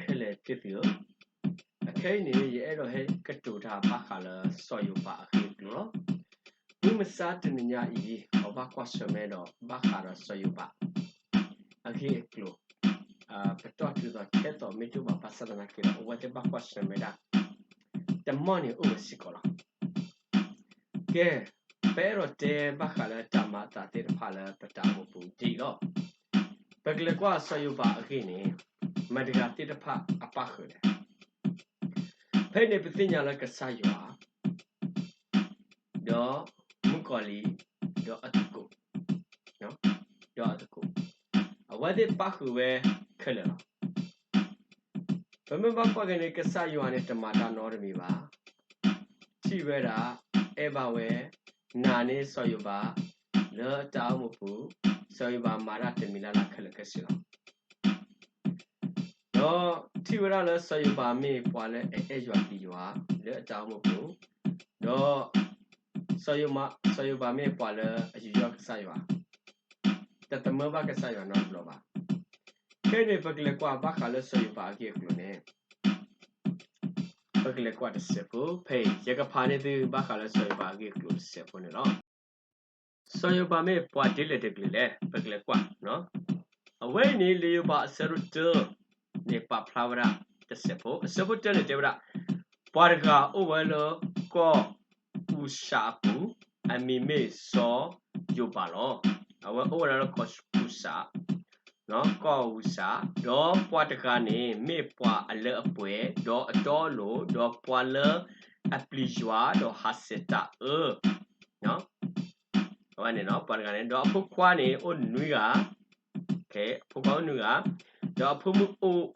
ခဲလၢာ်သ့ၣ်သုဧၢ, အခဲအံၤန့ၣ် ယအဲၣ်ဒိးဟဲကတိၤတၢ်ဘၣ်ဃးလၢစီၤယိၤဘးအဂ့ၢ်အကျိၤလီၤ. မုၢ်မဆါတနံၤညါအံၤ ပဘၣ်ကွၢ်ဆၢၣ်မဲာ်ဒီးဘၣ်ဃးဒီးစီၤယိၤဘးအဂ့ၢ်အကျိၤ ပတီၢ်တုၤသိးခဲသိးမ့ၢ်တအိၣ်ဘၣ် ဘၣ်ဆၣ်သနာ်က့ဒီး အဝဲသ့ၣ်ဘၣ်ကွၢ်ဆၢၣ်မဲာ်ဒၣ် တမီၢ်န့ၣ်အိၣ်ဝဲစ့ၢ်ကီးလီၤ. ကဲ, ပအဲၣ်ဒိးတဲဘၣ်ဃးလၢတၢ်မၤအသးသ့ၣ်တဖၣ်လၢပတၢ်အိၣ်မူပူၤဒ်အံၤလီၤ. ပကလဲၤကွၢ်စီၤယိၤဘးအဂ့ၢ်န့ၣ် မတၤတဂၤသ့ၣ်တဖၣ်အပၣ်ဃုာ်လဲၣ်. ဖဲအံၤန့ၣ် ပသ့ၣ်ညါလၢကစၢ်ယွၤ ဒီးမုၣ်ကီၤလံၢ် ဒီးအသကိး, ဒီးအသကိး, အဝဲသ့ၣ်ပၣ်ဃုာ်ဝဲခဲလၢာ်လီၤ. ပမ့ၢ်ဘၣ်ကွၢ်က့ၤန့ၣ် ကစၢ်ယွၤန့ၣ်တမၤတၢ်နီတမံၤဘၣ်. ထံၣ်ဝဲဒၣ် အဲၣ်ဘၣ်ဝဲ, နာ်န့ၢ်စီၤယိၤဘး လၢတၢ်အိၣ်မူပူၤ, စီၤယိၤဘးမၤတၢ်တမံၤလၢ်လၢ်ခဲလၢာ်ခဲဆ့လီၤ. ဒီးထံၣ်ဝဲဒၣ်လၢစီၤယိၤဘးမ့ၢ်ပှၤလၢအအဲၣ်ယွၤပျံၤယွၤ လၢအတၢ်အိၣ်မူပူၤ, ဒီး စီၤယိၤဘးမ့ၢ်ပှၤလၢအယူးယီၣ်ကစၢ်ယွၤ, တသမၢဘၣ်ကစၢ်ယွၤနီတဘျီဘၣ်. ခဲအံၤန့ၣ် ပကလဲၤကွၢ်ဘၣ်ဃးလၢစီၤယိၤဘးအဂ့ၢ်အကျိၤန့ၣ် ပကလဲၤကွၢ်တစဲးဖိ, ဖဲအံၤယကဖးန့ၢ်သုဘၣ်ဃးလၢစီၤယိၤဘးအဂ့ၢ်အကျိၤတစဲးဖိန့ၣ်လီၤ. စီၤယိၤဘးမ့ၢ်ပှၤဒ်လဲၣ်တကလုာ်လဲၣ်, ပကလဲၤကွၢ်. အဝဲအံၤန့ၣ် လံာ်ယိၤဘးအဆၢဒိၣ်တၢ န့ၣ်ပာ်ဖျါဝဲဒၣ်တစဲးဖိ, အဆၢဖိတၢန့ၣ်တဲဝဲဒၣ်, ပှၤတဂၤအိၣ်ဝဲလၢကီၢ်အူစးအပူၤ, အမံၤမ့ၢ်စီၤယိၤဘးလီၤ. အဝဲအိၣ်ဝဲဒၣ်လၢကီၢ်အူစး, ကီၢ်အူစး, ဒီးပှၤတဂၤန့ၣ် မ့ၢ်ပှၤအလၢအပှဲၤ, ဒီးအတီအလိၤ, ဒီးပှၤလၢအပျံၤယွၤ, ဒီးဟးဆှဲးတၢ်အၢ အဝဲန့ၣ် ပှၤတဂၤန့ၣ်, ဒီးအဖိခွါန့ၣ်အိၣ်နွံဂၤ, အဖိခွါအိၣ်နွံဂၤ, ဒီးအဖိမုၣ်အိၣ်,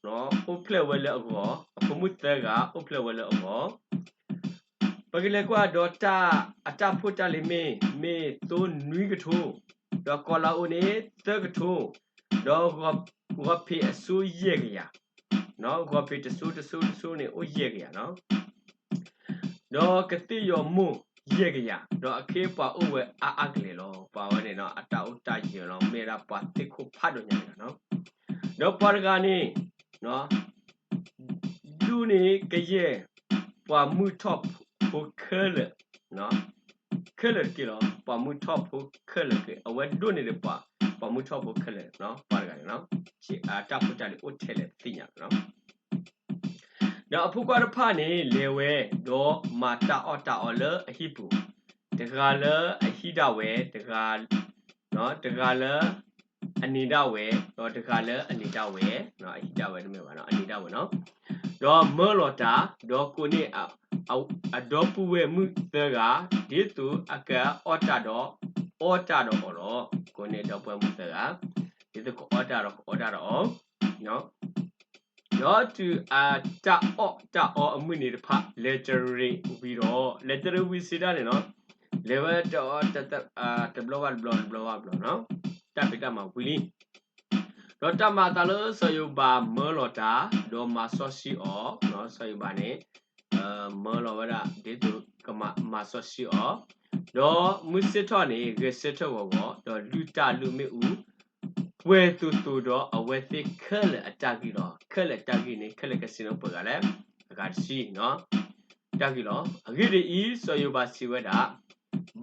အိၣ်ဖျဲၣ်ဝဲလၢအဂီၢ်, အဖိမုၣ်သၢဂၤ အိၣ်ဖျဲၣ်ဝဲလၢအဂီၢ်, ပကလဲၤကွၢ်ဒီးတၢ်, အတၢ်ဖိတၢ်လံၤမ့ၢ်, မ့ၢ်သိနွံကထိ, ဒီးကီၤလၤအိၤန့ၣ်သၢကထိ, ဒီးဂီၤဖံးအစိယဲၢ်ကယၤ, ဂီၤဖံးတစိတစိတစိန့ၣ်အိၣ်ယဲၢ်ကယၤလီၤ. ဒီးကသ့ၣ်ယီၤမိၢ်ယဲၢ်ကယၤ, ဒီးအခ့အပှၤအိၣ်ဝဲအါအါကလဲာ်လီၤ. ပှၤဝဲန့ၣ် အတၢ်အိၣ်တၢ်ယၢၤလီၤ, မ့ၢ်ဝဲဒၣ်ပှၤသ့ၣ်ခိၣ်ဖးဒိၣ်ညါတဂၤလီၤ. ဒီးပှၤတဂၤန့ၣ် ဒိၣ်န့ၢ်ကယဲၢ်ပှၤမုၢ်ထီၣ်ဖိခဲလၢာ်, ခဲလၢာ်တက့ၢ်လီၤ. ပှၤမုၢ်ထီၣ်ဖိခဲလၢာ်တက့ၢ်, အဝဲဒိၣ်န့ၢ်ဒီးပှၤ, ပှၤမုၢ်ထီၣ်ဖိခဲလၢာ်, ပှၤတဂၤန့ၣ်လီၤ. အတၢ်ဖိတၢ်လံၤအိၣ်ထဲလဲၣ်တသ့ၣ်ညါလီၤ. ဒီးအဖိခွါတဖၣ်န့ၣ် လဲၤဝဲ, ဒီးမၤတၢ်အီၣ်တၢ်အီလၢအဟံၣ်ပူၤ, တဂၤလၢအဟံၣ်ဒၣ်ဝဲ, တဂၤ, တဂၤလၢအန့ၢ်ဒၣ်ဝဲ, ဒီးတဂၤလၢအန့ၢ်ဒၣ်ဝဲ, အဟံၣ်ဒၣ်ဝဲတမ့ၢ်ဘၣ်နီၤ, အန့ၢ်ဒၣ်ဝဲနီၤ, ဒီးမၢလီၤတၢ်, ဒီးကိးန့ၢ်အဒီပုၢ်ဝဲၢ်မုၣ်သၢဂၤ, ဒ်သိးအကအီၣ်တၢ်ဒီးအီတၢ်ဒီးအီၤလီၤ. ကိးန့ၢ်အဒီပုၢ်ဝဲၢ်မုၣ်သၢဂၤ, ဒ်သိးကအီၣ်တၢ်ဒီးကအီတၢ်ဒီးအီၤ, ဒီးတုၤအတၢ်အီၣ်တၢ်အီအမုၢ်နံၤတဖၣ် လဲၤတရံးဝံၤဒီး, လဲၤတရံးဝံၤစံးဒၣ်န့ၣ်နီၤ, လဲၤဝဲတအီ, တဘျီဘၣ်တဘျီ တဘျီဘၣ်တဘျီနီၤ, တၢ်ဖံးတၢ်မၤဝံၤလံ. ဒီးတၢ်မၤအသးလၢစီၤယိၤဘးမၢလီၤတၢ်, ဒီးမၤစီဆှံအီၤ, စီၤယိၤဘးန့ၣ် မၢလီၤဝဲဒၣ် ဒ်သိးကမၤစီဆှံအီၤ, ဒီးမုၢ်ဆ့ၣ်ထီၣ်န့ၣ် ဂဲၤဆၢထၢၣ်ဂီၤဂီၤ, ဒီးလုၢ်တၢ်လုၢ်မ့ၣ်အူ ပှဲၤသိးသိးဒီးအဝဲသ့ၣ်ခဲလၢာ်အတၢ်ဂံၢ်လီၤ. ခဲလၢာ်အတၢ်ဂံၢ်န့ၣ် ခဲလၢာ်ခဲဆ့န့ၣ်အိၣ်ပှဲၤဂၤလဲၣ်, အဂၤတဆံနီၤ, တၢ်ဂံၢ်လီၤ. အဂ့ၢ်ဒ်အံၤ, စီၤယိၤဘးစံးဝဲဒၣ်,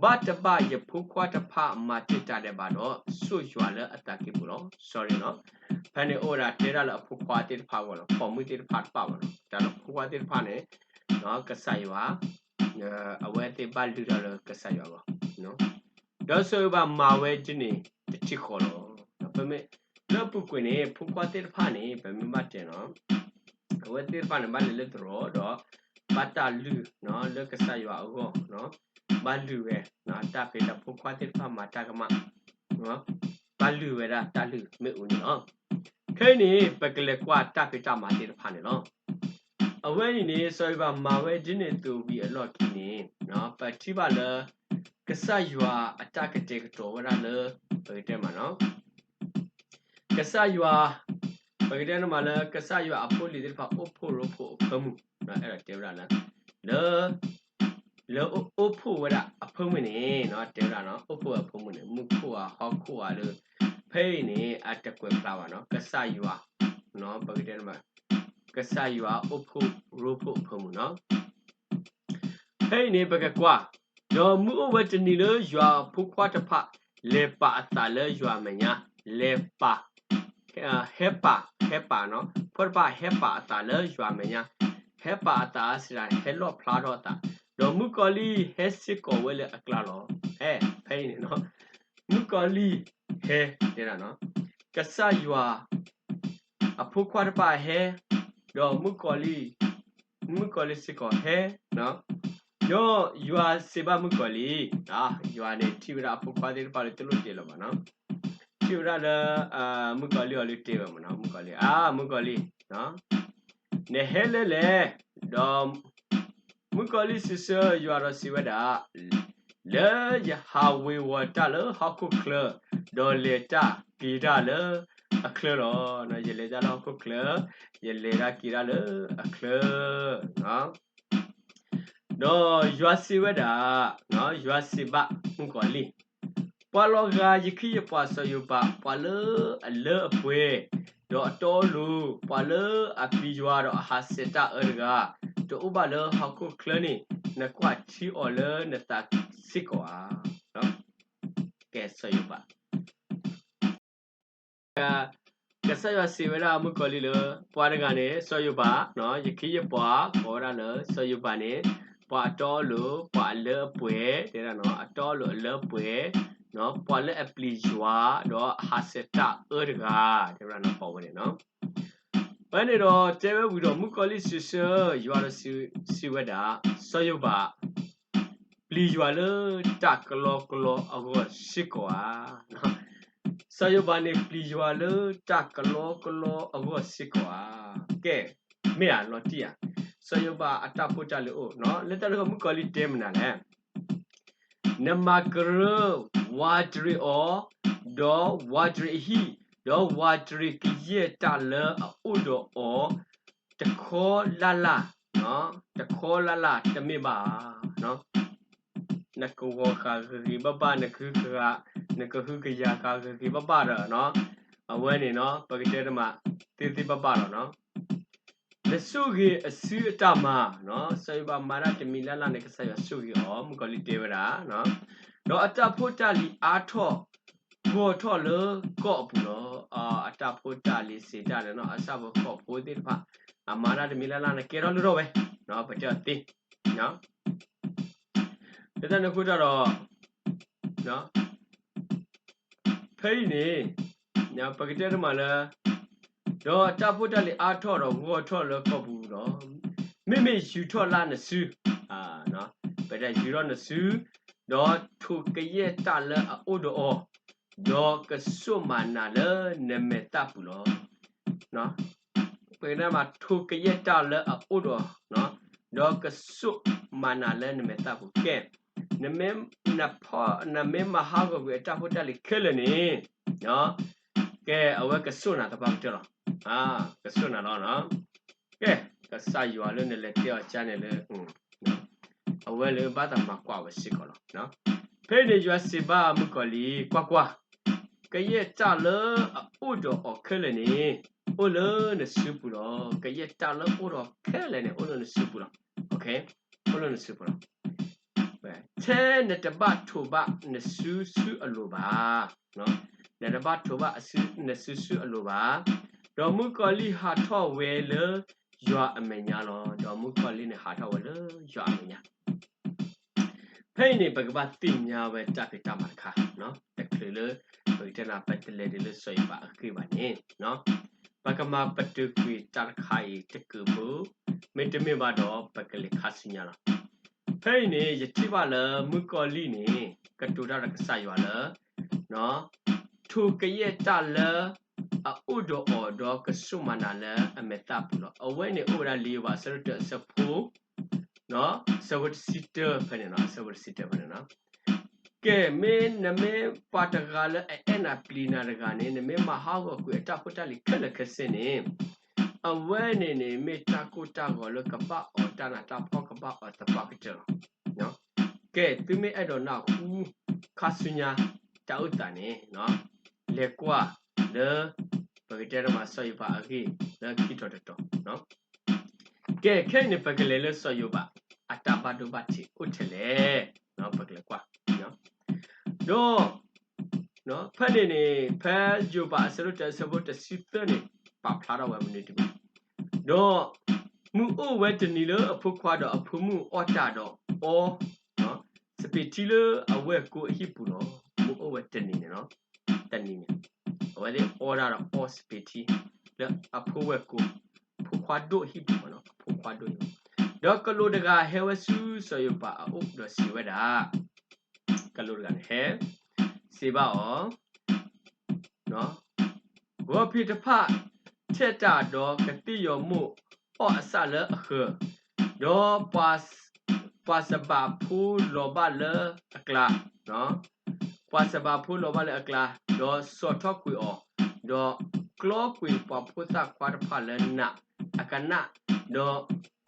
ဘၣ်တဘၣ်ယဖိခွါတဖၣ်မၤတ့ၢ်တၢ်ဒဲးဘးဒီး ဆိၣ်ယွၤလၢအသးကံၢ်ပူၤလီၤ. Sorryနီၤ, ဖဲန့ၣ်အိၣ်ဝဲဒၣ်တဲဒၣ်လၢအဖိခွါသ့ၣ်တဖၣ်အဂီၢ်လီၤ, ပိာ်မုၣ်သ့ၣ်တဖၣ်တပၣ်ဘၣ်နီၤ, တၢ်လၢဖိခွါသ့ၣ်တဖၣ်န့ၣ် ကစၢ်ယွၤ အဝဲသ့ၣ်ဘၣ်လုၢ်တၢ်လၢကစၢ်ယွၤအဂီၢ်, ဒီးစီၤယိၤဘးမၤဝဲဒ်န့ၣ်တထံၣ်ဃီလီၤ. ပမ့ၢ်, လၢအပူၤကွံာ်န့ၣ် ဖိခွါသ့ၣ်တဖၣ်န့ၣ် ပမ့ၢ်ဘၣ်တဲနီၤ, အဝဲသ့ၣ်တဖၣ်န့ၣ် ဘၣ်လဲၤလၢသရိာ်ဒီး ဘၣ်တၢ်လုၢ်လၢကစၢ်ယွၤအဂီၢ်, ဘၣ်လုၢ်ဝဲ, တၢ်ဖံးတၢ်ဖိခွါသ့ၣ်တဖၣ်မၤတၢ်ကမၣ်, ဘၣ်လုၢ်ဝဲဒၣ်တၢ်လုၢ်မ့ၣ်အူန့ၣ်လီၤ. ခဲအံၤန့ၣ် ပကလဲၤကွၢ်တၢ်ဖံးတၢ်မၤသ့ၣ်တဖၣ်န့ၣ်လီၤ. အဝဲအံၤန့ၣ် စီၤယိၤဘးမၤဝဲဒ်န့ၣ်အသိးဝံၤအလီၢ်ခံန့ၣ်, ပထံၣ်ဘၣ်လၢ ကစၢ်ယွၤအတၢ်ကတဲာ်ကတီၤဝဲဒၣ်လၢ ပကတဲမးနီၤ, ကစၢ်ယွၤ, ပကတဲန့ၣ်မးလၢကစၢ်ယွၤအဖိအလံၤသ့ၣ်တဖၣ်အိၣ်ဖှိၣ်ရိဖှိၣ်အဖၢမုၢ်, အဲၣ်ဒိးတဲဝဲဒၣ်လၢ, လၢ လၢအိၣ်ဖှိၣ်ဝဲဒၣ်အဖၢမုၢ်န့ၣ်, တဲဝဲဒၣ်နီၤ, အိၣ်ဖှိၣ်ဝဲအဖၢမုၢ်န့ၣ် မူခိၣ်ဧါဟီၣ်ခိၣ်ဧါလၢ, ဖဲအံၤန့ၣ် အတကွဲးဖျါဘၣ်နီၤ, ကစၢ်ယွၤ, ပကတဲန့ၣ်မး ကစၢ်ယွၤအိၣ်ဖှိၣ်ရိဖှိၣ်အဖၢမုၢ်နီၤ. ဖဲအံၤန့ၣ် ပကကွၢ်, ဒီးမုၢ်အိၣ်ဝဲတနံၤလၢယွၤအဖိခွါတဖၣ် လဲၤပာ်အသးလၢယွၤအမဲာ်ညါ, လဲၤပာ်, ဟဲပာ်, ဟဲပာ်နီၤ, ဖိတဖၣ်ဟဲပာ်အသးလၢယွၤအမဲာ်ညါ, ဟဲပာ်အသးစံးဒၣ် ဟဲလီၣ်ဖျါထီၣ်အသး, ဒီးမုၣ်ကီၤလံၢ်ဟဲစ့ၢ်ကီးဝဲလၢအကျါလီၤ. ဟဲ, ဖဲအံၤန့ၣ်နီၤ, မုၣ်ကီၤလံၢ်ဟဲ, တဲဒၣ်နီၤ, ကစၢ်ယွၤ အဖိခွါတဖၣ်ဟဲ, ဒီးမုၣ်ကီၤလံၢ်, မုၣ်ကီၤလံၢ်စ့ၢ်ကီးဟဲ, ဒီးယွၤစံးဘၣ်မုၣ်ကီၤလံၢ်, ယွၤန့ၣ်ထံၣ်ဝဲဒၣ်အဖိခွါသ့ၣ်တဖၣ်လၢတလိၣ်တဲလၢၤဘၣ်နီၤ, ထံၣ်ဝဲဒၣ်လၢ မုၣ်ကီၤလံၢ်အီၤလၢတဲဝဲမ့ၢ်နီၤ, မုၣ်ကီၤလံၢ်, အါ မုၣ်ကီၤလံၢ်, နဟဲလၢလဲၣ်, ဒီး မုၣ်ကီၤလံၢ်စံးဆၢယွၤဒီးစံးဝဲဒၣ်, လၢယဟးဝ့ၤဝီၤတၢ်လၢဟီၣ်ခိၣ်ချၢ, ဒီးလဲၤတၢ်က့ၤတၢ်လၢအချၢလီၤ. ယလဲၤတၢ်လၢဟီၣ်ခိၣ်ချၢ, ယလဲၤတၢ်က့ၤတၢ်လၢအချၢ ဒီးယွၤစံးဝဲဒၣ်, ယွၤစံးဘၣ်မုၣ်ကီၤလံၢ်, ပှၤလီၤဂာ်ယခံယပှၤစီၤယိၤဘး, ပှၤလၢအလၢအပှဲၤ, ဒီးအတီအလိၤ, ပှၤလၢအပျံၤယွၤဒီးအဟးဆှဲးတၢ်အၢတဂၤ, တအိၣ်ဘၣ်လၢဟီၣ်ခိၣ်ချၢန့ၣ်, နကွၢ်ထံအီၤလၢနသးစ့ၢ်ကီးဧါ. ကဲစီၤယိၤဘး ကစၢ်ယွၤစံးဝဲဒၣ်မုၣ်ကီၤလံၢ်လၢ ပှၤတဂၤန့ၣ် စီၤယိၤဘး, ယခံယပှၤကိးဝဲဒၣ်လၢ စီၤယိၤဘးန့ၣ် ပှၤအတီအလိၤ, ပှၤအလၢအပှဲၤ, တဲဒၣ်နီၤ, အတီအလိၤအလၢအပှဲၤ, ပှၤလၢအပျံၤယွၤ, ဒီးအဟးဆှဲးတၢ်အၢတဂၤ, တဲဝဲဒၣ်နီၤ ပှၤဝဲန့ၣ်နီၤ. ဖဲန့ၣ်ဒီးတဲဝဲဝံၤဒီး မုၣ်ကီၤလံၢ်စံးဆၢယွၤဒီးစံးဝဲဒၣ်, စီၤယိၤဘး ပျံၤယွၤလၢတၢ်ကလီကလီအဂီၢ်စ့ၢ်ကီးဧါ. စီၤယိၤဘးန့ၣ်ပျံၤယွၤလၢတၢ်ကလီကလီအဂီၢ်စ့ၢ်ကီးဧါ. ကဲ, မ့ၢ်ဧါ လီၤတံၢ်ဧါ. စီၤယိၤဘးအတၢ်ဖိတၢ်လံၤအိၣ်, လၢတၢ်န့ၣ်အဃိမုၣ်ကီၤလံၢ်တဲမနုၤလဲၣ်. နမၤကရၢဝးတရံးအီၤ, ဒီးဝးတရံးအဟံၣ်, ဒီးဝးတရံးကယဲၢ်တၢ်လၢအအိၣ်ဒီးအီၤ, တခီလၢ်လၢ်, တခီလၢ်လၢ်တမ့ၢ်ဘၣ်ဧါ. နကဂီၤဃာ်ဂ့ၤဂ့ၤဘၣ်ဘၣ်, နကဟုကယာ်, နကဟုကယာ်ဃာ်ဂ့ၤဂ့ၤဘၣ်ဘၣ်ဒီး, အဝဲန့ၣ်နီၤ ပကတဲတမး သ့သ့ဘၣ်ဘၣ်လီၤနီၤ. နဆိၣ်ဂ့ၤအစုအတၢ်မၤ, စီၤယိၤဘးမၤတၢ်တမံၤလၢ်လၢ်န့ၣ် ကစၢ်ယွၤဆိၣ်ဂ့ၤအီၤ, မုၣ်ကီၤလံၢ်တဲဝဲဒၣ်, ဒီးအတၢ်ဖိတၢ်လံၤအါထီၣ်, ဂီၢ်ထီၣ်လၢကီၢ်အပူၤလီၤ. အတၢ်ဖိတၢ်လံၤစံးတၢ်န့ၣ်နီၤ အဆၣ်ဖိကီၢ်ဖိသ့ၣ်တဖၣ်, အမၤတၢ်တမံၤလၢ်လၢ်န့ၣ် ကဲထီၣ်လၢထီၣ်ဝဲ, ပတဲအီၤသ့ လၢတၢ်န့ၣ်အဃိတ�ၢ်ဒီး, ဖဲအံၤန့ၣ်, ပကတဲတမးလၢ, ဒီးတၢ်ဖိတၢ်လံၤအါထီၣ်ဒီးဂီၢ်ထီၣ်လၢကီၢ်ပူၤလီၤ. မ့မ့ၢ်ယူၤထီၣ်လၢနစု, ပတဲယူၤထီၣ်နစု, ဒီးထိးကယဲၢ်တၢ်လၢအအိၣ်ဒီးအီၤ, ဒီးကစိာ်မၤနၤလၢနမဲာ်သၣ်ပူၤလီၤ. ပကတဲမး ထိးကယဲၢ်တၢ်လၢအအိၣ်ဒီး, ဒီးကစိာ်မၤနၤလၢနမဲာ်သၣ်ပူၤ. ကဲ, နမ့ၢ်မၤဟးဂီၤကွံာ်အတၢ်ဖိတၢ်လံၤခဲလၢာ်န့ၣ်, ကဲ, အဝဲကစိာ်နၤသပှၢ်ကတၢၢ်လီၤ. ကစိာ်နၤလီၤ. ကဲ, ကစၢ်ယွၤလၢနလဲၤတဲအီၤကါန့ၣ်လၢ အဝဲလၢဘၣ်သးမၤကွၢ်ဝဲစ့ၢ်ကီးလီၤ. ဖဲန့ၣ်ယွၤစံးဘၣ်မုၣ်ကီၤလံၢ်, ကွၢ်ကွၢ်, ကယဲၢ်တၢ်လၢအအိၣ်ဒီးအီၤခဲလၢာ်န့ၣ်, အိၣ်လၢနစုပူၤလီၤ. ကယဲၢ်တၢ်လၢအိၣ်ဒီးအီၤခဲလၢာ်န့ၣ် အိၣ်လၢနစုပူၤလီၤ. အိၣ်လၢနစုပူၤလီၤ. ထဲနတဘၣ်ထိးဘၣ်နစုဆူအလိၤဘၣ်. နတဘၣ်ထိးဘၣ်နစုဆူအလိၤဘၣ်. ဒီးမုၣ်ကီၤလံၢ်ဟးထီၣ်ဝဲလၢယွၤအမဲာ်ညါလီၤ. ဒီးမုၣ်ကီၤလံၢ်န့ၣ်ဟးထီၣ်ဝဲလၢယွၤအမဲာ်ညါ ဖဲအံၤန့ၣ် ပကဘၣ်သ့ၣ်ညါဝဲတၢ်ဖံးတၢ်မၤတခါ, တချုးလၢ ပကတဲနၤ ပတလဲၤဒ်လၢစီၤယိၤဘးအဂ့ၢ်ဘၣ်န့ၣ်, ပကမၤပတုာ်ကွံာ်တၢ်တခါအံၤတကုာ်ဖိ, မ့တမ့ၢ်ဘၣ်ဒီး ပကလဲၤခါဆူညါလီၤ. ဖဲအံၤန့ၣ် ယထံၣ်ဘၣ်လၢမုၣ်ကီၤလံၢ်န့ၣ် ကတိၤတၢ်ဒီးကစၢ်ယွၤလၢ ထိးကယဲၢ်တၢ်လၢအအိၣ်ဒီးအီၤ ဒီးကစိာ်မၤနၤလၢအမဲာ်သၣ်ပူၤလီၤ. အဝဲန့ၣ်အိၣ်ဝဲဒၣ်လံာ်ယိၤဘး အဆၢဒိၣ်တၢ အဆၢဖိ အဆၢဖိတဆံတၢဖဲန့ၣ်, အဆၢဖိတဆံတၢဖဲန့ၣ်. ကဲ, မ့ၢ်နမ့ၢ်ပှၤတဂၤလၢအအဲၣ်နၤပျံၤနၤတဂၤန့ၣ် နမ့ၢ်မၤဟးဂီၤကွံာ်အတၢ်ဖိတၢ်လံၤခဲလၢာ်ခဲဆ့န့ၣ်, အဝဲန့ၣ်န့ၣ် မ့ၢ်တၢ်ကိၢ်တၢ်ဂီၤလၢကဘၣ်အီၣ်တၢ်နးတၢ်ဖှီၣ်ကဘၣ်အီၣ်သပှၢ်ကတၢၢ်လီၤ. ကဲ, သုမ့ၢ်အဲၣ်ဒိးနၢ်ဟူ ခါဆူညါ တၢ်အိၣ်သးန့ၣ်, လဲၤကွၢ်လၢ ပကတဲတမးစီၤယိၤဘးအဂ့ၢ်လၢခံတီၤတတီၤ. ကဲ ခဲအံၤန့ၣ် ပကလဲၤလၢစီၤယိၤဘး အတၢ်ဘၣ်ဒိဘၣ်ထံးအိၣ်ထဲလဲၣ်, ပကလဲၤကွၢ်, ဒီး ဖဲန့ၣ်န့ၣ် ဖဲယိၤဘးအဆၢဒိၣ်တၢ အဆၢဖိတဆံသၢန့ၣ် ပာ်ဖျါထီၣ်ဝဲမနုၤတမံၤ, ဒီး မုၢ်အိၣ်ဝဲတနံၤလၢအဖိခွါဒီးအဖိမုၣ်အီၣ်တၢ်ဒီးအီ စပံးထံလၢအဝဲၢ်ကိအဟံၣ်ပူၤလီၤ. မုၢ်အိၣ်ဝဲတနံၤန့ၣ်လီၤ, တနံၤန့ၣ် အဝဲသ့ၣ်အီၣ်တၢ်ဒီးအီစပံးထံ လၢအဖိဝဲၢ်ကိ ဖိခွါဒိၣ်အဟံၣ်ပူၤမ့ၢ်နီၤ, အဖိခွါဒိၣ်အဟံၣ်ပူၤ, ဒီးကလူးတဂၤဟဲဝဲဆူစီၤယိၤဘးအအိၣ်ဒီးစံးဝဲဒၣ်, ကလူးတဂၤန့ၣ်ဟဲ စံးဘၣ်အီၤ ဂီၤဖံးတဖၣ် ထဲးတၢ်ဒီးကသ့ၣ်ယီၤမိၢ်အီၣ်အဆၣ်လၢအဃၢၤ, ဒီး ပှၤစဘးဖိလီၤဘၣ်လၢအကျါ, ပှၤစဘးဖိလီၤဘၣ်လၢအကျါ, ဒီးစီၤထီၣ်ကွံာ်အီၤ, ဒီးကျီကွံာ်ပှၤဖိသၣ်ခွါတဖၣ်လၢနးအကနၣ်, ဒီး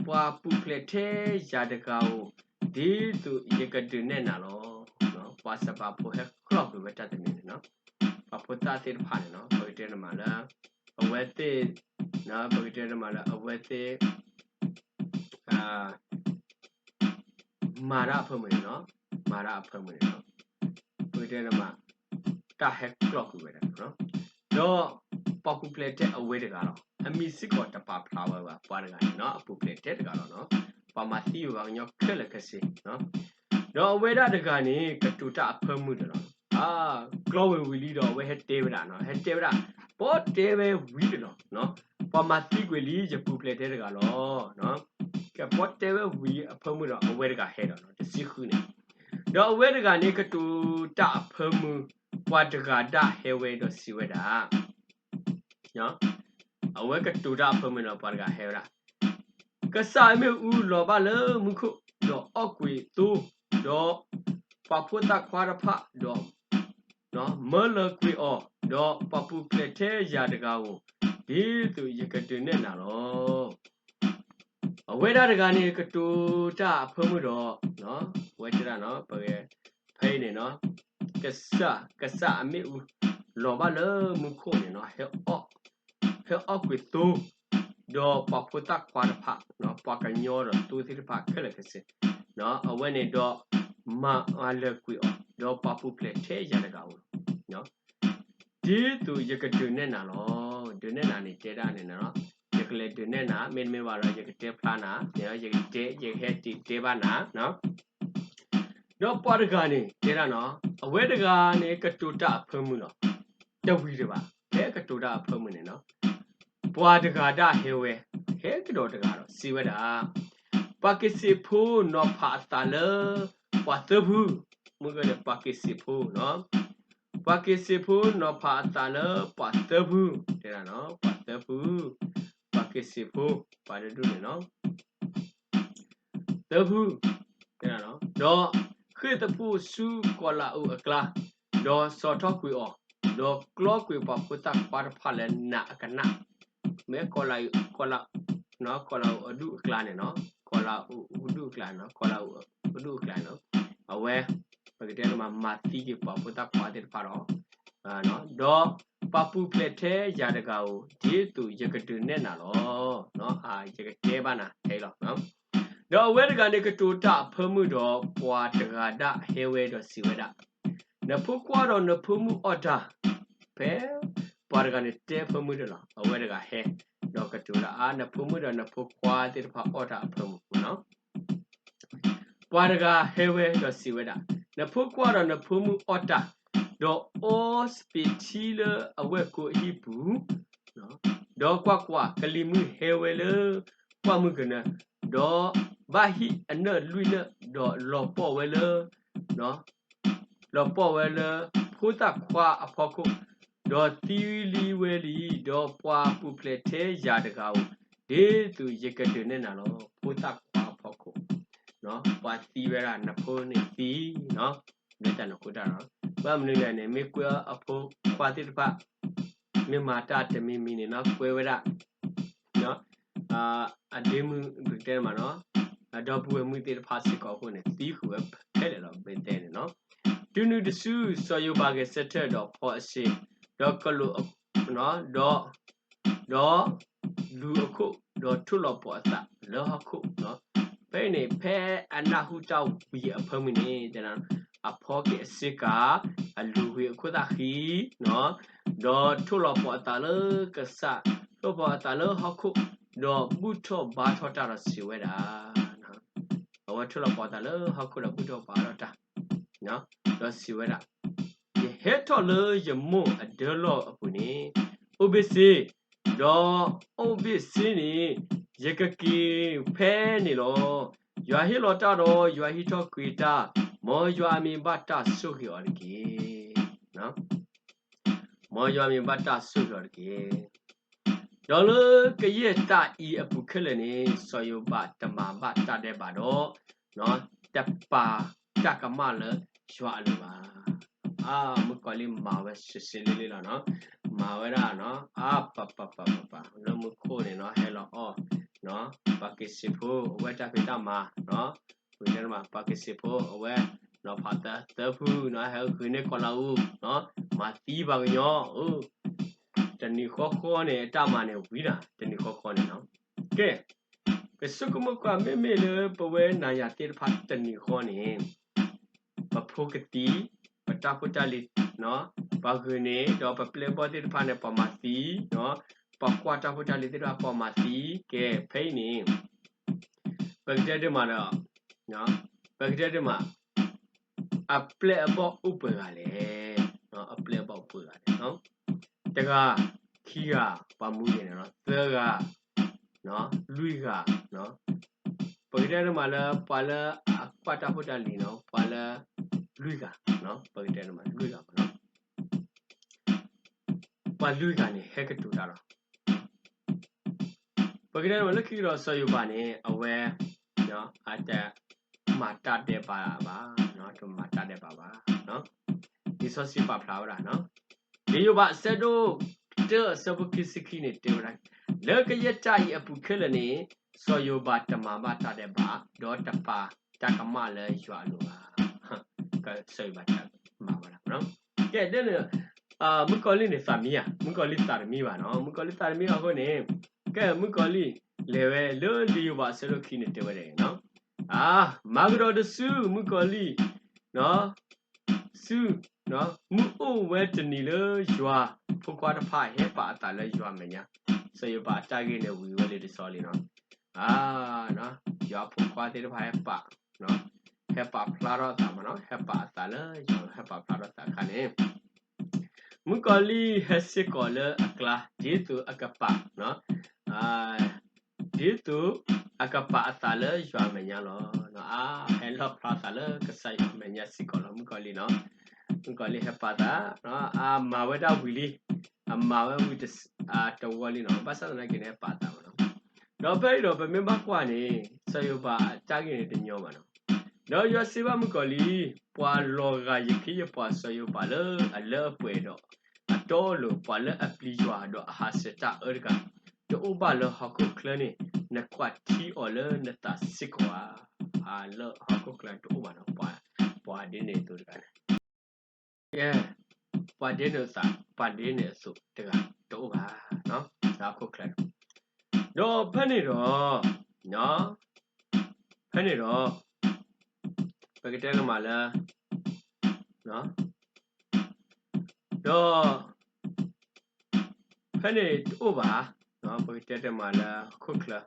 ပှၤပူၤဖျဲးထဲယၤတဂၤဧိၤ, ဒ်သိးယကဒုးနဲၣ်နၤလီၤ. ပှၤစဘးဖိဟဲကျီကွံာ်ဝဲတၢ်တနံၤန့ၣ်နီၤ, ပှၤဖိသၣ်သ့ၣ်တဖၣ်န့ၣ်နီၤ, ပကတဲနမးလၢ အဝဲသ့ၣ်, ပကတဲနမးလၢအဝဲသ့ၣ် မၤတၢ်အဖၢမုၢ်န့ၣ်နီၤ, မၤတၢ်အဖၢမုၢ်န့ၣ်နီၤ, ပကတဲနမး တၢ်ဟဲကျီကွံာ်ဝဲဒၣ်, ဒီးပှၤပူၤဖျဲးထဲအဝဲတဂၤလီၤ. အမံၤစ့ၢ်ကီးတပာ်ဖျါဝဲဘၣ် ပှၤတဂၤန့ၣ်နီၤ, အပူၤဖျဲးထဲတဂၤလီၤနီၤ, ပှၤမၤသံဝဲပှၤကညီခဲလၢာ်ခဲဆ့ ဒီးအဝဲဒၣ်တဂၤန့ၣ် ကတိၤတၢ်အဖၢမုၢ်ဒီးလီၤ. ကျီဝဲဝံၤလံဒီးအဝဲဟဲတဲဝဲဒၣ်, ဟဲတဲဝဲဒၣ်, ပှၤတဲဝဲဝံၤဒီးလီၤ, ပှၤမၤသံကွံာ်လံ ယပူၤဖျဲးထဲတဂၤလီၤ. ကဲ ပှၤတဲဝဲဝံၤအဖၢမုၢ်ဒီးအဝဲတဂၤဟဲဒီး တဆံဃုန့ၣ်, ဒီးအဝဲတဂၤန့ၣ် ကတိၤတၢ်အဖၢမုၢ် ပှၤတဂၤဒၣ်ဟဲဝဲဒီးစံးဝဲဒၣ် အဝဲကတိၤတၢ်အဖၢမုၢ်ဒီးပှၤတဂၤဟဲဝဲဒၣ်, ကစၢ်အမ့ၣ်အူလီၤဘၣ်လၢမူခိၣ်, ဒီးအီၣ်ကွံာ်သိ, ဒီးပှၤဖိသၣ်ခွါတဖၣ်ဒီး မၢလၢၤကွံာ်အီၤ, ဒီးပှၤပူၤဖျဲးထဲယၤတဂၤဧိၤ, ဒ်သိးယကဒုးနဲၣ်နၤလီၤ. အဝဲဒၣ်တဂၤန့ၣ် ကတိၤတၢ်အဖၢမုၢ်ဒီး အဝဲတဲဒၣ်နီၤ, ပ ဖဲအံၤန့ၣ်နီၤ, ကစၢ်, ကစၢ်အမ့ၣ်အူ လီၤဘၣ်လၢမူခိၣ်န့ၣ်နီၤ, ဟဲအီၣ်ကွံာ်သိ, ဒီးပှၤဖိသၣ်ခွါတဖၣ်, ပှၤကညီဒီးသိသ့ၣ်တဖၣ်ခဲလၢာ်ခဲဆ့, အဝဲန့ၣ်ဒီး မၤလၢၤကွံာ်အီၤ, ဒီးပှၤပူၤဖျဲးထဲယၤတဂၤဧိၤ ဒ်သိးယကဒုးနဲၣ်နၤလီၤ. ဒုးနဲၣ်နၤန့ၣ်တဲဒၣ်န့ၣ်နီၤ, ယကလဲၤဒုးနဲၣ်နၤ, မ့တမ့ၢ်ဘၣ်ဒီး ယကတဲဖျါနၤ, ယကတဲ, ယကဟဲတဲဘၣ်နၤ, ဒီးပှၤတဂၤန့ၣ် တဲဒၣ်နီၤ, အဝဲတဂၤန့ၣ် ကတိၤတၢ်အဖၢမုၢ်လီၤ. တဝံၤတဘၣ်, ဖဲကတိၤတၢ်အဖၢမုၢ်န့ၣ်နီၤ, ပှၤတဂၤဒၣ်ဟဲဝဲ, ဟဲကဒီးတဂၤဒီး စံးဝဲဒၣ်, ပှၤက့ၤစံးဖိနီၤဖးအသးလၢ ပှၤသၢဖု, မ့ၢ်ကန့ၣ် ပှၤက့ၤစံးဖိနီၤ, ပှၤက့ၤစံးဖိနီၤဖးအသးလၢပှၤသၢဖု, တဲဒၣ်နီၤ, ပှၤသၢဖု, ပှၤက့ၤစံးဖိ, ပှၤတဒူၣ်န့ၣ်နီၤ သၢဖု, ဒီးဃ့ၢ်သဖှိၣ်ဆူကီးလးအူးအကျါ, ဒီးစီၤထီၣ်ကွံာ်အီၤ, ဒီးကျီကွံာ်ပှၤဖိသၣ်ခွါတဖၣ်လၢနးအကနၣ်, မ့ၢ်ကီးလးအူး, ကီးလးအူးအဒူၣ်အကျါန့ၣ်နီၤ, ကီးလးအူးအဒူၣ်အကျါန့ၣ်နီၤ, ကီးလးအူးအဒူၣ်အကျါန့ၣ်နီၤ, အဝဲ ပကတဲမး မၤသံက့ၤပှၤဖိသၣ်ခွါသ့ၣ်တဖၣ်ဒီး ဒီးပှၤပူၤဖျဲးထဲယၤတဂၤဧိၤ, ဒ်သိးယကဒုးနဲၣ်နၤလီၤ. ယကတဲဘၣ်နၤထဲအံၤလီၤ. ဒီးအဝဲတဂၤန့ၣ် ကတိၤတၢ်အဖၢမုၢ်ဒီး ပှၤတဂၤဒၣ်ဟဲဝဲဒီးစံးဝဲဒၣ်, နဖိခွါဒီးနဖိမုၣ်အီၣ်တၢ်, ဖဲပှၤတဂၤန့ၣ်တဲအဖၢမုၢ်တလီၤ, အဝဲတဂၤဟဲ, ဒီးကတိၤဒၣ်အါ နဖိမုၣ်ဒီးနဖိခွါသ့ၣ်တဖၣ်အီၣ်တၢ်အဖၢမုၢ်နီၤ ပှၤတဂၤဟဲဝဲဒီးစံးဝဲဒၣ်, နဖိခွါဒီးနဖိမုၣ်အီၣ်တၢ်, ဒီးအီစပံးထံလၢအဝဲၢ်ကိအဟံၣ်ပူၤ, ဒီးကွၢ်ကွၢ်, ကလံၤမုၢ်ဟဲဝဲလၢပှၢ်မုၢ်ကနၢ, ဒီးဘၣ်ဟံၣ်အနၢၣ်လွံၢ်နၢၣ်, ဒီးလီၤပှီၢ်ဝဲလၢ လီၤပှီၢ်ဝဲလၢဖိသၣ်ခွါအဖီခိၣ်, ဒီးသံလံဝဲလံ, ဒီးပှၤပူၤဖျဲးထဲယၤတဂၤဧိၤ, ဒ်သိးယကဒုးနဲၣ်နၤလီၤ. ဖိသၣ်ခွါအဖီခိၣ်, ပှၤသံဝဲဒၣ် နဖိန့ၣ်သံ, မ့ၢ်တၢ်နဃိတၢ်လီၤ. ဘၣ်မနုၤလဲၣ်န့ၣ် မ့ၢ်ကွဲအဖိခွါသ့ၣ်တဖၣ် မ့ၢ်မၤတၢ်တမံၤမံၤန့ၣ်နီၤ ကွဲဝဲဒၣ် အဒ့မုၣ် ပကတဲမးနီၤ အဒီပုၢ်ဝဲၢ်မုၣ်သ့ၣ်တဖၣ်စ့ၢ်ကီးအဃိန့ၣ် သံဃုာ်ဝဲခဲလၢာ်လီၤ ပတဲန့ၣ်နီၤ. တုၤနုၤတစု စီၤယိၤဘးဂဲၤဆၢထၢၣ်ဒီးဖီအစ့ၤ, ဒီးကလူး, ဒီး, ဒီးလူၤအခိၣ်, ဒီးထိၣ်လီၤပှီၤအသး လၢဟီၣ်ခိၣ်, ဖဲအံၤန့ၣ် ဖဲအနၢ်ဟူတၢ်ဝံၤအဖၢမုၢ်န့ၣ် တဲ အဖီက့ၤအစ့ကၤ, အလူၤကွံာ်အခိၣ်သၣ်ဃံ, ဒီးထိၣ်လီၤပီၤအသးလၢကစၢ်, ထိၣ်လီၤပီၤအသးလၢဟီၣ်ခိၣ်, ဒီးဘူၣ်ထီၣ်ဘါထီၣ်တၢ်ဒီးစံးဝဲဒၣ်, အဝဲထိၣ်လီၤပီၤအသးလၢဟီၣ်ခိၣ်ဒီးဘူၣ်ထီၣ်ဘါထီၣ်တၢ်, ဒီးစံးဝဲဒၣ်, ယဟဲထီၣ်လၢယမိၢ်အဒၢလီၢ်အပူၤန့ၣ်, အိၣ်ဘ့ၣ်စ့, ဒီးအိၣ်ဘ့ၣ်စ့န့ၣ်, ယကက့ၤဖဲန့ၣ်လီၤ. ယွၤဟ့ၣ်လီၤတၢ်ဒီး ယွၤဟံးထီၣ်ကွံာ်တၢ်, မ်ယွၤအမံၤဘၣ်တၢ်ဆိၣ်ဂ့ၤအီၤတက့ၢ်. မ်ယွၤအမံၤဘၣ်တၢ်ဆိၣ်ဂ့ၤအီၤတက့ၢ်. ဒီးလၢကယဲၢ်တၢ်အံၤအပူၤခဲလၢာ်န့ၣ် စီၤယိၤဘးတမၤဘၣ်တၢ်ဒဲးဘးဒီး တပာ်တၢ်ကမၣ်လၢယွၤအလိၤဘၣ်. အါ မုၣ်ကီၤလံၢ်မၤဝဲစံးစ့လ့လ့လီၤနီၤ, မၤဝဲဒၣ်နီၤ, အါ ပပပပပ လၢမူခိၣ်န့ၣ်နီၤ ဟဲလီၤအီၣ်, ပှၤက့ၤစံးဖိအဝဲတၢ်ဖံးတၢ်မၤ, ဝံၤတမး ပှၤက့ၤစံးဖိအဝဲ, နီၤဖးသၢသၢဖုနီၤ ဟဲဂုာ်န့ၢ်ကီၤလၤအူ, မၤသံပှၤကညီ, တနံၤဃီဃီန့ၣ် အတၢ်မၤန့ၣ်ဝံၤနၤ တနံၤဃီဃီန့ၣ်နီၤ, ကဲ ကဆိကမိၣ်ကွၢ်မ့မ့ၢ်လၢပဝဲနၤယၤသ့ၣ်တဖၣ်တနံၤဃီန့ၣ်, ပဖိကသံ, ပတၢ်ဖိတၢ်လံၤ, ပှၤဂုာ်န့ၢ် ဒီးပပျဲၢ်ဘီၣ်သ့ၣ်တဖၣ်န့ၣ် ပှၤမၤသံ, ပှၤကွၢ်တၢ်ဖိတၢ်လံၤသ့ၣ်တဖၣ် ပှၤမၤသံ, ကဲ ဖဲအံၤန့ၣ် ပကတဲဒ်မးဒီး, ပကတဲဒ်မး, အပျဲၢ်အဘီၣ်အိၣ်ပှဲၤဂၤလဲၣ်, အပျဲၢ်အဘီၣ်အိၣ်ပှဲၤဂၤလဲၣ်, တဂၤ, ခံဂၤ, ပှၤမူဂ့ၤန့ၣ် သၢဂၤ, လွံၢ်ဂၤ, ပကတဲဒ်မးလၢ ပှၤလၢအကွၢ်တၢ်ဖိတၢ်လံၤနီၤ ပှၤလၢ လွံၢ်ဂၤ, ပကတဲဒ်မးလွံၢ်ဂၤမးနီၤ, ပှၤလွံၢ်ဂၤန့ၣ် ဟဲကတိၤတၢ်ဒီး ပကတဲဒ်မးလၢခံကဒီး စီၤယိၤဘးန့ၣ် အဝဲ အတမၤတၢ်ဒဲးဘးဘၣ်, တမၤတၢ်ဒဲးဘးဘၣ်. လံာ်စီဆှံပာ်ဖျါဝဲဒၣ်, လံာ်ယိၤဘးအဆၢဒိၣ်တၢအဆၢဖိခံဆံခံန့ၣ် တဲဝဲဒၣ်, လၢကယဲၢ်တၢ်အံၤအပူၤခဲလၢာ်န့ၣ် စီၤယိၤဘးတမၤဘၣ်တၢ်ဒဲးဘး, ဒီးတပာ်တၢ်ကမၣ်လၢယွၤအလိၤဘၣ်. စီၤယိၤဘးတမၤဘၣ်ဒၣ်, ကဲဒ်န့ၣ် မုၣ်ကီၤလံၢ်န့ၣ်သးမံဧါ, မုၣ်ကီၤလံၢ်သးတမံဘၣ်နီၤ, မုၣ်ကီၤလံၢ်သးတမံဘၣ်အဃိန့ၣ်, ကဲမုၣ်ကီၤလံၢ်လဲၤဝဲလၢလံာ်ယိၤဘးအဆၢဒိၣ်ခံန့ၣ်တဲဝဲဒၣ်, အါ မၤကဒီးတစု မုၣ်ကီၤလံၢ်, စု, မုၢ်အိၣ်ဝဲတနံၤလၢယွၤဖိခွါတဖၣ်ဟဲပာ်အသးလၢယွၤအမဲာ်ညါ, စီၤယိၤဘးအတၢ်ဂ့ၢ်န့ၣ်ဝံၤဝဲလံတဆီလံနီၤ, အါ ယွၤဖိခွါသ့ၣ်တဖၣ်ဟဲပာ်, ဟဲပာ်ဖျါထီၣ်အသးမးနီၤ, ဟဲပာ်အသးလၢယွၤ ဟဲပာ်ဖျါထီၣ်သးအခါန့ၣ် မုၣ်ကီၤလံၢ်ဟဲစ့ၢ်ကီးလၢအကျါ ဒ်သိးအကပာ်, ဒ်သိးအကပာ်အသးလၢယွၤအမဲာ်ညါလီၤ. အါ ဟဲလီၣ်ဖျါသးလၢကစၢ်ယွၤအမဲာ်ညါစ့ၢ်ကီးလီၤ မုၣ်ကီၤလံၢ်နီၤ, မုၣ်ကီၤလံၢ်ဟဲပာ်သး, အမၤဝဲဒၣ်ဝံၤလံ, အမၤဝဲဝံၤတဝီလံနီၤ, ဘၣ်ဆၣ်သနာ်က့န့ၣ် ဟဲပာ်သးမးနီၤ, ဒီးဖဲအံၤဒီးပမ့ၢ်ဘၣ်ကွၢ်န့ၣ် စီၤယိၤဘးအတၢ်ဂ့ၢ်န့ၣ်တညီဘၣ်နီၤ, ဒီးယွၤစံးဘၣ်မုၣ်ကီၤလံၢ်, ပှၤလီၤဂာ်ယခ့ယပှၤစီၤယိၤဘးလၢအလၢအပှဲၤဒီး အတီအလိၤ, ပှၤလၢအပျံၤယွၤဒီးအဟးဆှဲးတၢ်အၢတဂၤ, တအိၣ်ဘၣ်လၢဟီၣ်ခိၣ်ချၢန့ၣ်, နကွၢ်ထံအီၤလၢနသးစ့ၢ်ကီးဧါ. လၢဟီၣ်ခိၣ်ချၢတအိၣ်ဘၣ်နီၤ, ပှၤဒ်န့ၣ်အသိးတဂၤန့ၣ်, ကဲ, ပှၤဒ်န့ၣ်အသိး, ပှၤဒ်န့ၣ်အသိးတဂၤတအိၣ်ဘၣ်, လၢဟီၣ်ခိၣ်ချၢ, ဒီးဖဲန့ၣ်ဒီး, ဖဲန့ၣ်ဒီး, ပကတဲကမးလၢ, ဒီး ဖဲန့ၣ်တအိၣ်ဘၣ်, ပကတဲတမးလၢဟီၣ်ခိၣ်ချၢ,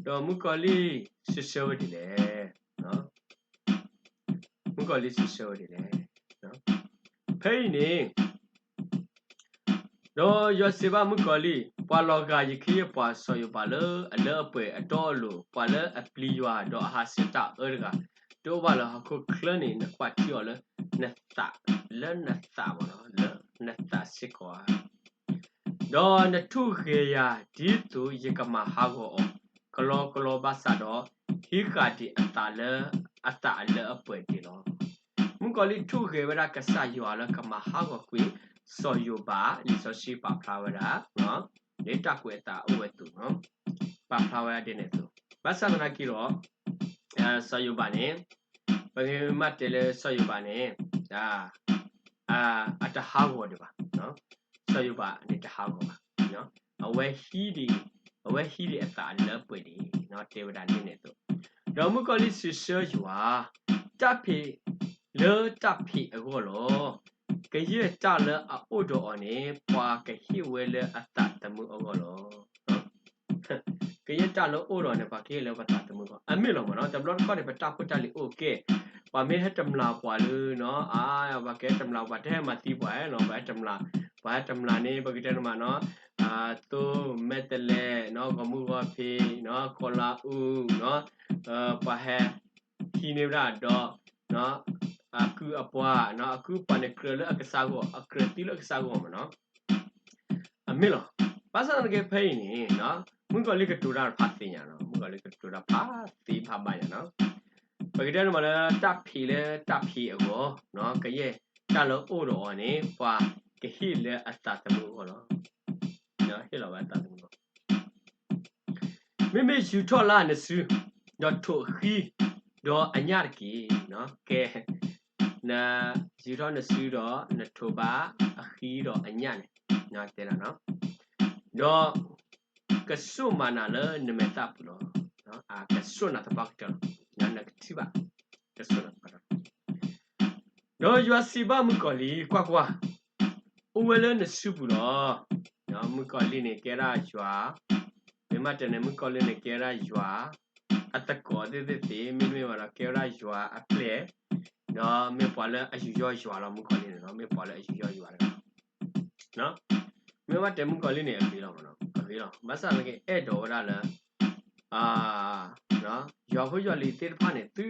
ဒီးမုၣ်ကီၤလံၢ်စံးဆၢဝဲဒ်လဲၣ်, မုၣ်ကီၤလံၢ်စံးဆၢဝဲဒ်လဲၣ်, ဖဲအံၤန့ၣ် ဒီးယွၤစံးဘၣ်မုၣ်ကီၤလံၢ်, ပှၤလီၤဂာ်ယခ့ယပှၤစီၤယိၤဘးလၢအလၢအပှဲၤအတီအလိၤ, ပှၤလၢအပျံၤယွၤဒီးအဟးဆှဲးတၢ်အၢတဂၤ, တအိၣ်ဘၣ်လၢဟီၣ်ခိၣ်ချၢန့ၣ် နကွၢ်ထံအီၤလၢနသး, လၢနသးမးနီၤ, လၢနသးစ့ၢ်ကီးဧါ. ဒီးနထူၣ်ဂဲၤယၤဒ်သိးယကမၤဟးဂီၤအီၤ, ကလီကလီဘၣ်ဆၣ်ဒီး, ဟံးဃာ်ဒံးအသးလၢအသးအလၢအပှဲၤဒံးလီၤ. မုၣ်ကီၤလံၢ်ထူၣ်ဂဲၤဝဲဒၣ်ကစၢ်ယွၤလၢကမၤဟးဂီၤကွံာ် စီၤယိၤဘး, လံာ်စီဆှံပာ်ဖျါဝဲဒၣ်, လၢတၢ်ကွဲးအသးအိၣ်ဝဲအသိး, ပာ်ဖျါဝဲဒၣ်ဒ်န့ၣ်အသိး, ဘၣ်ဆၣ်သနာ်က့ဒီး, စီၤယိၤဘးန့ၣ်, ပကမ့ၢ်တဲလၢစီၤယိၤဘးန့ၣ်, အတဟးဂီၤဒံးဘၣ်, စီၤယိၤဘးန့ၣ်တဟးဂီၤဘၣ်, အဝဲဟံးဒံး အဝဲဟံးဒံးအသးလၢပှဲၤဒံး, တဲဝဲဒၣ်ဒ်န့ၣ်အသိး, ဒီးမုၣ်ကီၤလံၢ်စံးဆၢယွၤ, တၢ်ဖံးလၢတၢ်ဖံးအဂီၢ်လီၤ. ကယဲၢ်တၢ်လၢအအိၣ်ဒီးအီၤန့ၣ် ပှၤကဟ့ၣ်ဝဲလၢအသးသမူအဂီၢ်လီၤ. ကယဲၢ်တၢ်လၢအိၣ်ဒီးန့ၣ် ပှၤကဟ့ၣ်လၢပသးသမူအဂီၢ်, အမ့ၢ်လီၤမ့ၢ်နီၤ. တဘျီတခီၣ်န့ၣ် ပတၢ်ဖိတၢ်လံၤအိၣ်ကဲ, ပှၤမ့ၢ်ဟဲတမျးပှၤလၢနီၤ, အါ ပှၤကဟဲတမျးပှၤ တဟဲမၤသံပှၤနီၤ, ပှၤဟဲတမျး, ပှၤဟဲတမျးန့ၣ် ပကတဲန့ၣ်မးနီၤ, သိ မဲတလဲနီၤ, ဂီၤမုၢ်ဂီၤဖံးနီၤ, ကီလါအူနီၤ, ပှၤဟဲ ဟံးန့ၢ်ဝဲဒၣ်ဒီး အကုၢ်အပှၤ, အကုၢ်အပှၤန့ၣ် ကြၢးလၢအကစၢ်ဂီၢ်, အကြၢးသံလၢအကစၢ်ဂီၢ်မ့ၢ်နီၤ. အမ့ၢ်လီၤ. ဘၣ်ဆၣ်သနာ်က့ဖဲအံၤန့ၣ် မုၣ်ကီၤလံၢ်ကတိၤတၢ်တဖၣ်သ့ၣ်ညါနီၤ, မုၣ်ကီၤလံၢ်ကတိၤတၢ်ဖးသ့ဖးဘၣ်ညါနီၤ. ပကတဲန့ၣ်မးလၢတၢ်ဖံးလၢတၢ်ဖံးအဂီၢ်, ကယဲၢ်တၢ်လၢအိၣ်ဒီးအီၤန့ၣ် ပှၤကဟ့ၣ်လၢအသးသမူအဂီၢ်လီၤ. ဟ့ၣ်လီၤဝဲအသးသမူအဂီၢ် မ့မ့ၢ်ယူၤထီၣ်လၢနစု, ဒီးထိးအဃံ, ဒီးအညၣ်တက့ၢ်. ကဲ, နယူၤထီၣ်နစုဒီး နထိးဘၣ်အဃံဒီးအညၣ်န့ၣ်, တဲဒၣ်, ဒီးကစိာ်မၤနၤလၢနမဲာ်သၣ်ပူၤလီၤ. ကစိာ်နၤသပှၢ်ကတၢၢ်လီၤ. နကထံၣ်ဘၣ်, ကစိာ်နၤသပှၢ်ကတၢၢ် ဒီးယွၤစံးဘၣ်မုၣ်ကီၤလံၢ်, ကွၢ်ကွၢ်, အိၣ်ဝဲလၢနစုပူၤလီၤ. မုၣ်ကီၤလံၢ်န့ၣ် ကဲဒၣ်ယွၤ, မ့ၢ်မးတဲန့ၣ် မုၣ်ကီၤလံၢ်န့ၣ် ကဲဝဲဒၣ်ယွၤအသကိးသ့ၣ်သ့ၣ်သ့ၣ်, မ့တမ့ၢ်ဘၣ်ဒီး ကဲဝဲဒၣ်ယွၤအပျဲၢ်, ဒီးမ့ၢ်ပှၤလၢအယူးယီၣ်ယွၤလီၤ. မုၣ်ကီၤလံၢ်န့ၣ် မ့ၢ်ပှၤလၢအယူးယီၣ်ယွၤတဂၤ မ့ၢ်ဘၣ်တဲမုၣ်ကီၤလံၢ်န့ၣ် အဂ့ၤလီၤ, အဂ့ၤလီၤ. ဘၣ်ဆၣ်သနာ်က့ အဲၣ်ဒိးဝဲဒၣ်လၢ ယွၤဖိယွၤလံၤသ့ၣ်တဖၣ်န့ၣ် သု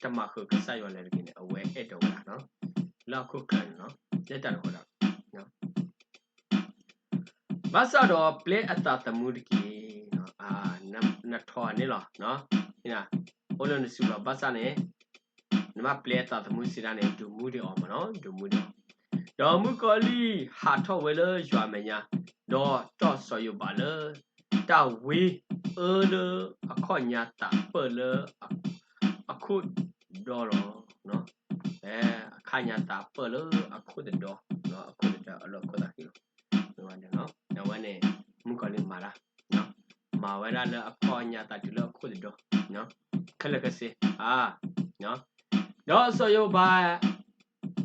တမၤဃုာ်ကစၢ်ယွၤလဲၣ်တဂ့ၤန့ၣ် အဝဲအဲၣ်ဒိးဝဲဒၣ် လၢဟီၣ်ခိၣ်ချၢန့ၣ်လီၤ. လၢတၢ်တဃိဒၣ် ဘၣ်ဆၣ်ဒီးပျဲအသးသမူတက့ၢ်. နထီၣ်န့ၣ်လီၤ, အိၣ်လၢနစုလီၤ. ဘၣ်ဆၣ်န့ၣ် နဘၣ်ပျဲအသးသမူစံးဒၣ်န့ၣ် ဒုးမူဒံးအီၤမ့ၢ်နီၤ, ဒုးမူဒံးအီၤ. ဒီးမုၣ်ကီၤလံၢ်ဟးထီၣ်ဝဲလၢယွၤအမဲာ်ညါ, ဒီးတီၢ်စီၤယိၤဘးလၢ တၢ်ဝ့အၢလၢအခီၣ်ညါသးပၢၢ်လၢ အခိၣ်ဒီလီၤ. အခီၣ်ညါသးပၢၢ်လၢအခိၣ်တဒီ, အခိၣ်တဒီလၢအခိၣ်သးဃံလီၤ. အဝဲန့ၣ် မုၣ်ကီၤလံၢ်မၤတၢ်, မၤဝဲဒၣ်လၢအခီၣ်ညါသးတုၤလၢအခိၣ်တဒီ, ခဲလၢာ်ခဲဆ့, ဒီးစီၤယိၤဘး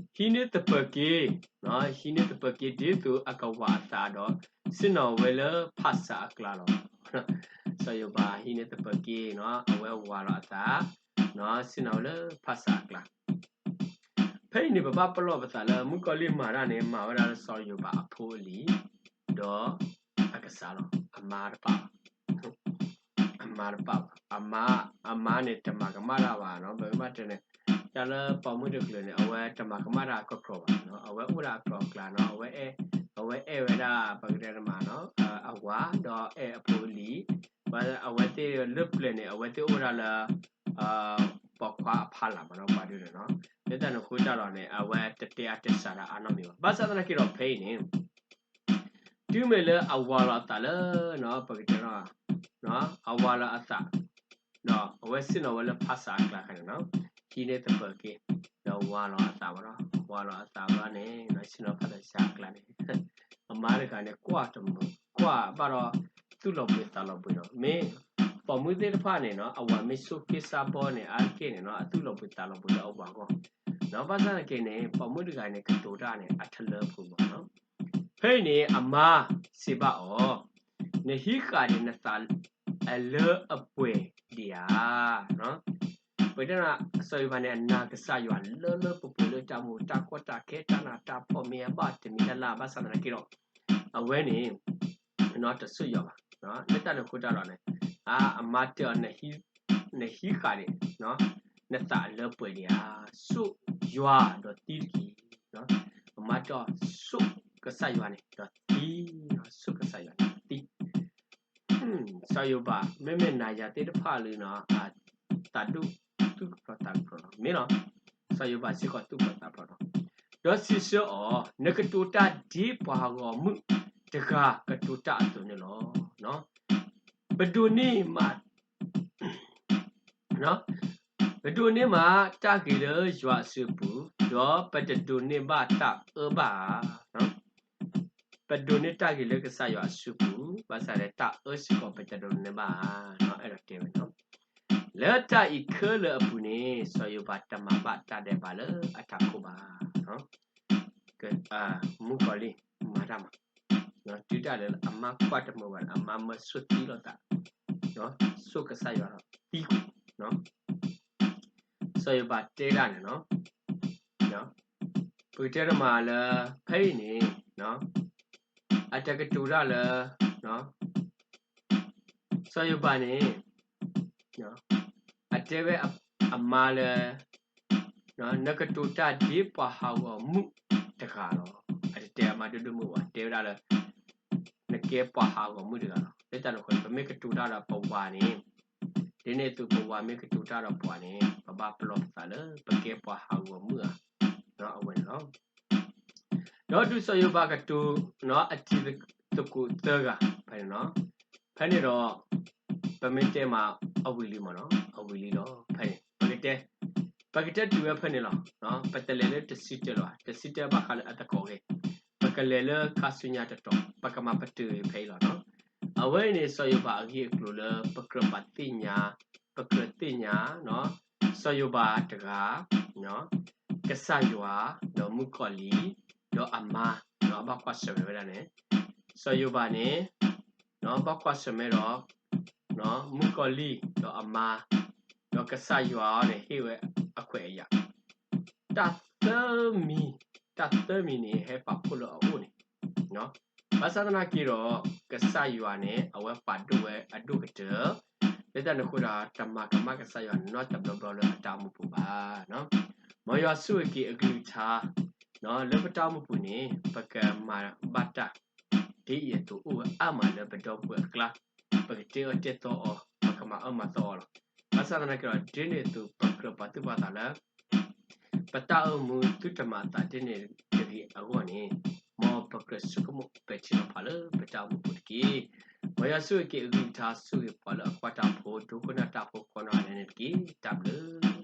ဟံးန့ၢ်သပၢၤက့ၤ, ဟံးန့ၢ်သပၢၤက့ၤ ဒ်သိးအကဝၤအသးဒီး ဆ့ၣ်နီၤဝဲလၢဖၣ်ဆးအကျါလီၤ. စီၤယိၤဘးဟံးန့ၢ်သပၢၤက့ၤ, အဝဲဝၤလီၤအသး, ဆ့ၣ်နီၤဝဲလၢဖၣ်ဆးအကျါ. ဖဲအံၤန့ၣ် ပဘၣ်ပလီၢ်ပသးလၢ မုၣ်ကီၤလံၢ်မၤတၢ်န့ၣ် မၤဝဲဒၣ်လၢစီၤယိၤဘးအဖိအလံၤ, ဒီးအကစၢ်လီၤ. အမါတပာ်ဘၣ်, အမါတပာ်ဘၣ်. အမါ, အမါန့ၣ် တမၤကမၣ်တၢ်ဘၣ်နီၤ. ပမ့ၢ်ဘၣ်တဲန့ၣ် တၢ်လၢပိာ်မုၣ်တကလုာ်န့ၣ် အဝဲတမၤကမၣ်တၢ်ကီကီဘၣ်. အဝဲအိၣ်ဒၣ်အကျါအကျါနီၤ. အဝဲအဲၣ်ဝဲဒၣ် ပကတဲတမးနီၤ, အဝၤ ဒီးအဲၣ်အဖိအလံၤ, အဝဲသ့ၣ်လၢပျၢၤန့ၣ် အဝဲသ့ၣ်အိၣ်ဝဲဒၣ်လၢ ပိာ်ခွါအဖီလာ်မးနီၤ ပှၤဒုးန့ၣ်နီၤ. လၢတၢ်န့ၣ်အဃိတၢ်ဒီးန့ၣ် အဝဲတတဲအါတဲစှၤတၢ်အါနီတမံၤဘၣ်. ဘၣ်ဆၣ်သနာ်က့ဒီးဖဲအံၤန့ၣ် တုၤမ့ၢ်လၢအဝၤလီၤအသးလၢ ပကတဲနီၤ, အဝၤလီၤအသး ဒီးအဝဲဆ့ၣ်နီၤဝဲလၢဖၣ်ဆးအကျါခါန့ၣ်နီၤ, ဟံးန့ၢ်သပၢၤက့ၤ ဒီးဝၤလီၤအသးဝဲနီၤ. ဝၤလီၤအသးဝဲန့ၣ် ဆ့ၣ်နီၤဖၣ်ဆးအကျါန့ၣ် အမါတဂၤန့ၣ် ကွၢ်တမုာ် ကွၢ်ဘၣ်ဒီး သူၣ်လီၤဘှံးသးလီၤဘှံးဒီး မ့ၢ်ပိာ်မုၣ်သ့ၣ်တဖၣ်န့ၣ်နီၤ အဝၤမ့ၢ်ဆိးက့ၢ်ဆါဘီန့ၣ် အါတက့ၢ်န့ၣ်နီၤ အသူၣ်လီၤဘှံးသးလီၤဘှံးလၢအဝၤအဂီၢ်. ဘၣ်ဆၣ်သနာ်က့န့ၣ် ပိာ်မုၣ်တဂၤန့ၣ် ကတိၤတၢ်န့ၣ် အထလၢပူၤမးနီၤ. ဖဲအံၤန့ၣ် အမါစံးဘၣ်အီၤ, နဟံးဃာ်ဒံးနသးအလၢအပှဲၤဒံးဧါ. ပတဲဒၣ် စီၤယိၤဘးန့ၣ် အနာ်ကစၢ်ယွၤလၢလၢပှဲၤပှဲၤလၢတၢ်မူတၢ်ကီတၢ်ခဲ တၢ်နးတၢ်ဖှီၣ်မ့ၢ်အဘၣ်တမံၤလၢ်လၢ် ဘၣ်ဆၣ်သနာ်က့ဒီး အဝဲန့ၣ် တဆိၣ်ယွၤဘၣ်. လၢတၢ်န့ၣ်အဃိတၢ်ဒီးန့ၣ် အမါတဲအီၤ နဟံးဃာ်ဒံး နသးအလၢပှဲၤဒံးဧါ. ဆိၣ်ယွၤဒီးသံတက့ၢ်. အမါတဲအီၤ ဆိၣ်ကစၢ်ယွၤန့ၣ်ဒီးသံ, ဆိၣ်ကစၢ်ယွၤန့ၣ်ဒီးသံ. စီၤယိၤဘး မ့မ့ၢ်နၤယၤသ့ၣ်တဖၣ်လၢ သးဒိၣ်သူၣ်ကဖျီသးကဖျီလီၤ မ့ၢ်လီၤ. စီၤယိၤဘးစ့ၢ်ကီးသူၣ်ကဖျီသးကဖျီလီၤ. ဒီးစံးဆၢအီၤ, နကတိၤတၢ်ဒ်ပှၤဂီၢ်မုၢ်တဂၤကတိၤတၢ်အသိးန့ၣ်လီၤ. ပဒိးန့ၢ်မး ပဒိးန့ၢ်မးတၢ်ဂ့ၤလၢယွၤအစုပူၤ, ဒီးပတဒိးန့ၢ်ဘၣ်တၢ်အၢဘၣ်ဧါ. ပဒိးန့ၢ်တၢ်ဂ့ၤလၢကစၢ်ယွၤအစုပူၤ, ဘၣ်ဆၣ်ဒီးတၢ်အၢစ့ၢ်ကီးပတဒိးန့ၢ်ဘၣ်ဧါ, အဲၣ်ဒိးတဲဝဲလီၤ. လၢတၢ်အံးခဲလၢာ်အပူၤန့ၣ် စီၤယိၤဘးတမၤဘၣ်တၢ်ဒဲးဘးလၢအထးခိၣ်ဘၣ်. မုၣ်ကီၤလံၢ်မၤတၢ်မၤ, တုၤဒၣ်လဲာ်လၢအမါကွၢ်တမုာ်ဘၣ်ဒီး အမါမၢစိၢ်သံလိာ်သး, စိၢ်ကစၢ်ယွၤဒီးသံကွံာ်. စီၤယိၤဘးတဲဒၣ်န့ၣ်လီၤ. ပကတဲတမးလၢ ဖဲအံၤန့ၣ် အတကတိၤတၢ်လၢ စီၤယိၤဘးန့ၣ် အတဲဝဲအမါလၢ နကတိၤတၢ်ဒ်ပှၤဟးဂီၤမုၣ်တဂၤလီၤ. အတတဲအမါဒိၣ်ဒိၣ်မုၣ်ဘၣ်, တဲဝဲဒၣ်လၢ နကဲပှၤဟးဂီၤမုၣ်တဂၤလီၤ. လၢတၢ်န့ၣ်အဃိ ပမ့ၢ်ကတိၤတၢ်ဒီးပဝၤန့ၣ်, ဒ်န့ၣ်အသိးပဝၤမ့ၢ်ကတိၤတၢ်ဒီးပှၤန့ၣ် ပဘၣ်ပလီၢ်ပသးလၢပကဲပှၤဟးဂီၤမုၣ်ဧါ, အဝဲန့ၣ်လီၤ. ဒီးဒုးစီၤယိၤဘးကတိၤ အတံၤသကိးသၢဂၤဖဲန့ၣ်လီၤ. ဖဲန့ၣ်ဒီး ပမ့ၢ်တဲမး အဝံၤလံမးနီၤ, အဝံၤလံလီၤ. ဖဲန့ၣ် ပကတဲ, ပကတဲတုၤဝဲဖဲန့ၣ်လီၤ. ပတလဲၤလၢတဆံတၢလီၤ. တဆံတၢဘၣ်ဃးလၢအသကိးဂ့ၤ, ပကလဲၤလၢခါဆူညါတတီၤ, ပကမၤပတုာ်ဖဲအံၤလီၤနီၤ. အဝဲအံၤန့ၣ် စီၤယိၤဘးအဂ့ၢ်အကျိၤလၢ ပကြၢးပာ်သ့ၣ်ညါ, ပကြၢးသ့ၣ်ညါ စီၤယိၤဘးတဂၤ, ကစၢ်ယွၤ, ဒီးမုၣ်ကီၤလံၢ်, ဒီးအမါ, ဒီးအဘၣ်ကွၢ်ဆၢၣ်မဲာ်ဝဲဒၣ်န့ၣ်, စီၤယိၤဘးန့ၣ် ဘၣ်ကွၢ်ဆၢၣ်မဲာ်ဒီး မုၣ်ကီၤလံၢ် ဒီးအမါ, ဒီးကစၢ်ယွၤအံၤန့ၣ် ဟ့ၣ်ဝဲအခွဲးအယာ်, တၢ်သၢမံၤ, တၢ်သၢမံၤန့ၣ် ဟဲပာ်ဖှိၣ်လၢအအိၣ်န့ၣ်, ဘၣ်ဆၣ်သနာ်က့ဒီး ကစၢ်ယွၤန့ၣ် အဝဲပာ်ဒိၣ်ဝဲအဒိၣ်ကတၢၢ်, လၢတၢ်န့ၣ်အဃိဒီး တမၤကမၣ်ကစၢ်ယွၤနီတဘျီဘျီလၢအတၢ်အိၣ်မူပူၤဘၣ်. မ်ယွၤဆိၣ်ဂ့ၤက့ၤအကလုၢ်ကထါ လၢပတၢ်အိၣ်မူပူၤန့ၣ် ပကမၤဘၣ်တၢ် ဒ်အံၤအသိးအိၣ်ဝဲအါမးလၢပဒီပုၢ်ဝဲၢ်အကျါ, ပကတဲအၢတဲသီအီၤ, ပကမၤအၢမၤသီအီၤလီၤ. ဘၣ်ဆၣ်သနာ်က့ဒီး ဒ်န့ၣ်အသိး ပကြၢးပာ်သူၣ်ပာ်သးလၢ ပတၢ်အိၣ်မူသုတမၤအသးဒ်န့ၣ်တဂ့ၤအဂီၢ်န့ၣ်, မ်ပကြၢးဆိကမိၣ်ပဲာ်ထံနီၤဖးလၢပတၢ်အိၣ်မူပူၤတက့ၢ်. မ်ယွၤဆိၣ်ဂ့ၤက့ၤအကလုၢ်ကထါ, ဆိၣ်ဂ့ၤပှၤလၢအကွၢ်တၢ်ဖိ, ဒိကနၣ်တၢ်ဖိကိးနီၢ်ဂၤဒဲးန့ၣ်တက့ၢ်. တၢ်ဘျုး